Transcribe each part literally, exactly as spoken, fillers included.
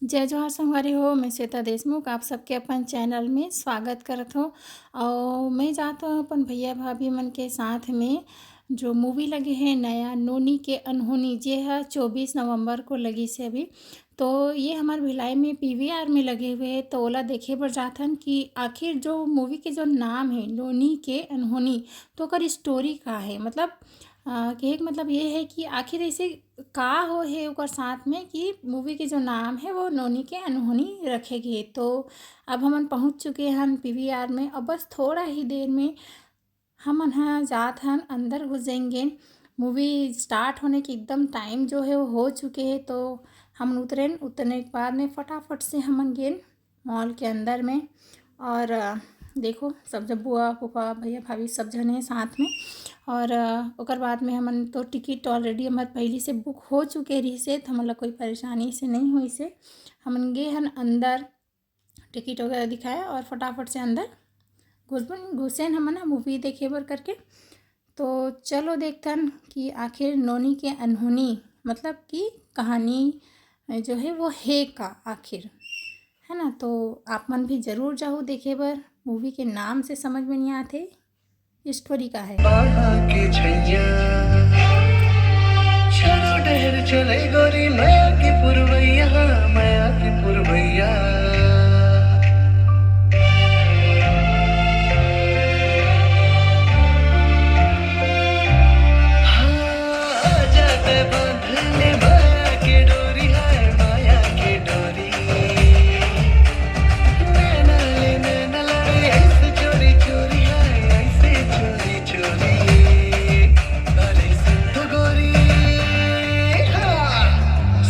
जय जोहार संगवारी हो, मैं श्वेता देशमुख, आप सबके अपन चैनल में स्वागत करत हो। और मैं जात हूँ अपन भैया भाभी मन के साथ में, जो मूवी लगे है नया नोनी के अनहोनी, जे है चौबीस नवंबर को लगी से अभी। तो ये हमारे भिलाई में पीवीआर में लगे हुए हैं, तो ओला देखे बर जाथन कि आखिर जो मूवी के जो नाम है नोनी के अनहोनी, तो ओकर स्टोरी का है, मतलब अ, कहे के मतलब ये है कि आखिर ऐसे का हो है ओकर साथ में कि मूवी के जो नाम है वो नोनी के अनहोनी रखे गए। तो अब हमन पहुंच चुके हन पीवीआर में, अब बस थोड़ा ही देर में हमन ह जात हन, अंदर घुस जाएंगे। मूवी स्टार्ट होने के एकदम टाइम जो है वो हो चुके है, तो हमन उतरेन। उतरने के बाद में फटाफट से हमन गेन मॉल के अंदर में। और अ, देखो, सब जब बुआ फूफा भैया भाभी सब झने साथ में। और अ, ओकर बाद में हमन तो टिकट ऑलरेडी हमार पहली से बुक हो चुके रहिस हे, तो हमन ला कोई परेशानी से नहीं होइस हे। हमन गे हन अंदर, टिकट वगैरह दिखाया और फटाफट से अंदर घुस घुसेन हमन ह मूवी देखे बर करके। तो चलो देखथन कि आखिर नोनी के अनहोनी, मतलब कि कहानी जो है वो है का आखिर, है ना। तो आप मन भी जरूर जाहू देखे बर, मूवी के नाम से समझ में नहीं आते स्टोरी का है। बाहा के छैया, चारों डहर चले गोरी मया के पुरवैया, मया के पुरवैया। हाँ, आजा ते बांध ले माया के डोरी, हाय माया के डोरी। नैना ले नैना लड़े ऐसे चोरी चोरी, हाय ऐसे चोरी चोरी। अरे सुन तो गोरी, हाँ,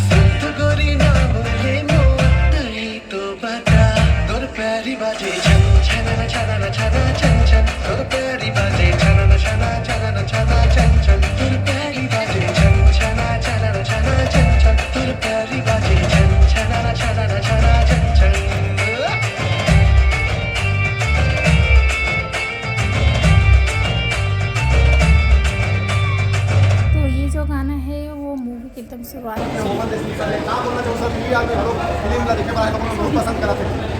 सुन तो गोरी ना बोले मौत ही तो बता। तोर प्यारी बाजे छन छन छन छन छन छन। तोर प्यारी बाजे छन छन छन छन छन छन। तोर प्यारी बाजे छन छन छन छन छन छन। तोर प्यारी बाजे छन छन छन छन छन छन। तो ये जो गाना है वो मूवी के एकदम शुरुआत में। सोमन देशमुख सर ने का बोलना चाहूँ सर, पीवीआर में हम लोग फिल्म ला देखे वाला है, तो हम लोग बहुत पसंद करा थे।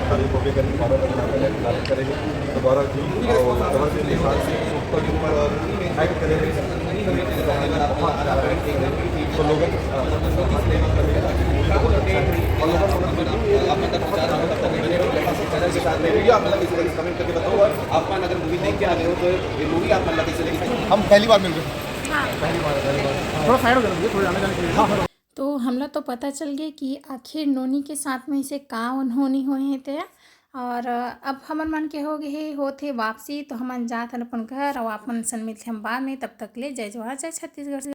अभी कॉपी करके फॉलो करना पहले बात करेंगे। तो गौरव जी और गौरव जी ने खास ऊपर ऊपर और हाइप करेंगे। तो लोगों को, अ, बहुत अच्छा है। और लोगों को चैनल के साथ में भी आप मतलब इस तरह से कमेंट करके बताओ। और आप अगर मूवी देख के आ गए हो तो ये मूवी आप मतलब कैसे लगी? हम पहली बार मिल रहे हैं। हाँ। पहली बार, पहली बार। थोड़ा साइड हो जाना, थोड़ा आने जाने के लिए। हाँ, हाँ। तो हमला तो पता चल गया कि आखिर नोनी के साथ में इसे का अनहोनी होए हे ते। और अब हमन मन के हो गए हे, होत हे वापसी, तो हमन जात हन अपन घर, और आप मन सन मिलथे हम बाद में। तब तक ले जय जोहार, जय छत्तीसगढ़।